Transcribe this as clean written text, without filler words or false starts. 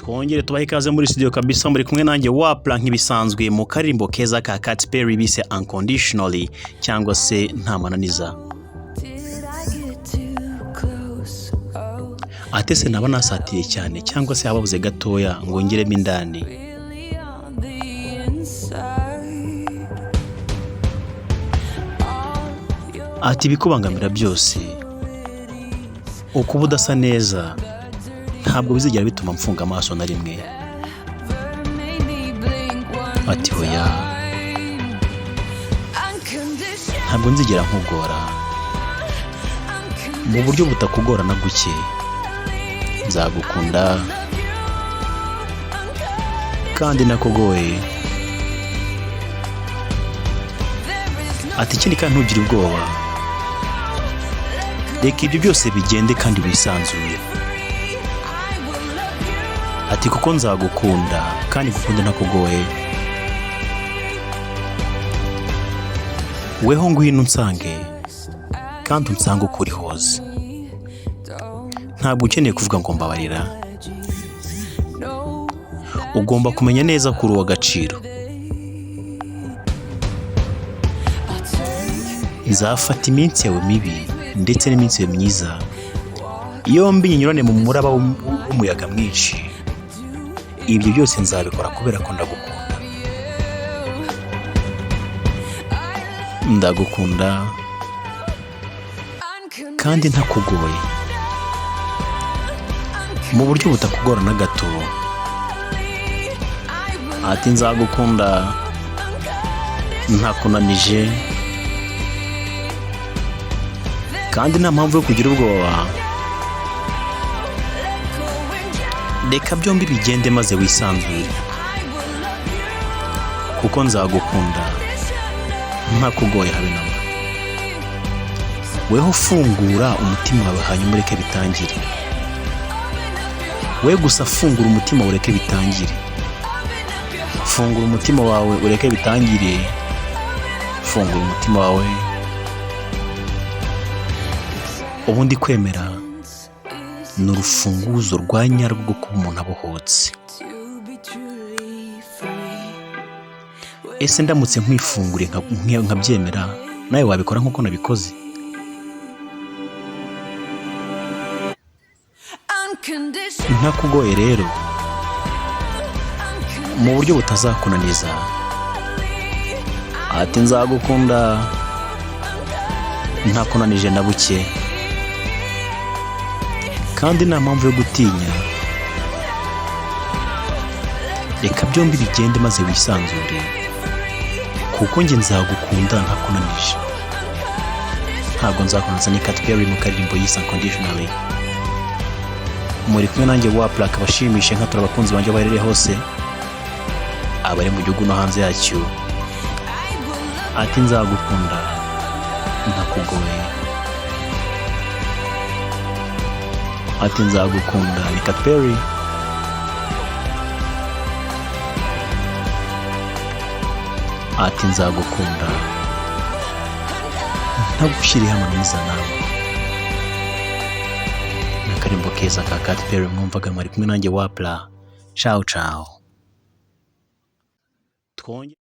Twongere tubahe ikaze muri studio kabisa. Muri kumwe nanjye Wapla nk'ibisanzwe mu karirimbo keza ka Katy Perry bise "Unconditionally" cyangwa se "Nta mananiza". Did I get too close? Oh, Ate se naba nasatiriye cyane cyangwa se hababuze gatoya ngo ngeremo indani? Really on the inside. All your Ati ibikubangamira byose, ukuba udasa neza, ntabwo bizigera bituma mfunga amaso na rimwe. Never made me blink one Ati hoya. time. Unconditional, Ntabwo nzigera nkugora mu buryo butakugora na guke. Nzagukunda kandi nakugoye. There is no Ati ikindi kandi, ntugire ubwoba, reka ibyo byose bigende kandi wisanzure. I will love you. Ati kuko nzagukunda kandi ngukunda ntakugoye. Weho ngwino unsange kandi unsange uko uri hose. Don't Ntabwo ukeneye kuvuga ngo mbabarira. No Ugomba kumenya neza ko uri uw'agaciro. I'll take Nzafata iminsi yawe mibi ndetse n'iminsi yawe myiza yombi nyinyurane mu muraba w'umuyaga mwinshi. Ibyo byose nzabikora kubera ko ndagukunda, ndagukunda kandi ntakugoye, mu buryo butakugora na gato. Ati nzagukunda ntakunanije kandi nta mpamvu yo kugira ubwoba. Reka byombi bigende maze wisanzure, kuko nzagukunda ntakugoye habe namba. Weho fungura umutima wawe hanyuma ureke bitangire. We gusa fungura umutima, ureke bitangire. Fungura umutima wawe, ureke bitangire. Fungura umutima wawe. Ubundi kwemera ni urufunguzo rwa nyarwo rwo kuba umuntu abohotse. To be truly free. Ese ndamutse nkwifunguriye nkabyemera, nawe wabikora nk'uko nabikoze? Unconditional, Ntakugoye rero, mu buryo butazakunaniza. Ati nzagukunda ntakunanije na buke kandi nta mpamvu yo gutinya. Reka byombi bigende maze wisanzure, kuko njye nzagukunda ntakunanije, ntabwo nzakunaniza. Ni Katy Perry mu karirimbo yise "Unconditionally". Muri kumwe nanjye Wapla, akabashimishe nkatura abakunzi banjye aho baherereye hose, abari mu gihugu no hanze yacyo. Ati nzagukunda ntakugoye. Ati nzagukunda. Ni Katy Perry. Ati nzagukunda ntagushyiriyeho amananiza nawe. Ni akarimbo keza ka Katy Perry mwumvaga. Mwari kumwe nanjye Wapla. Ciao ciao. Twongere.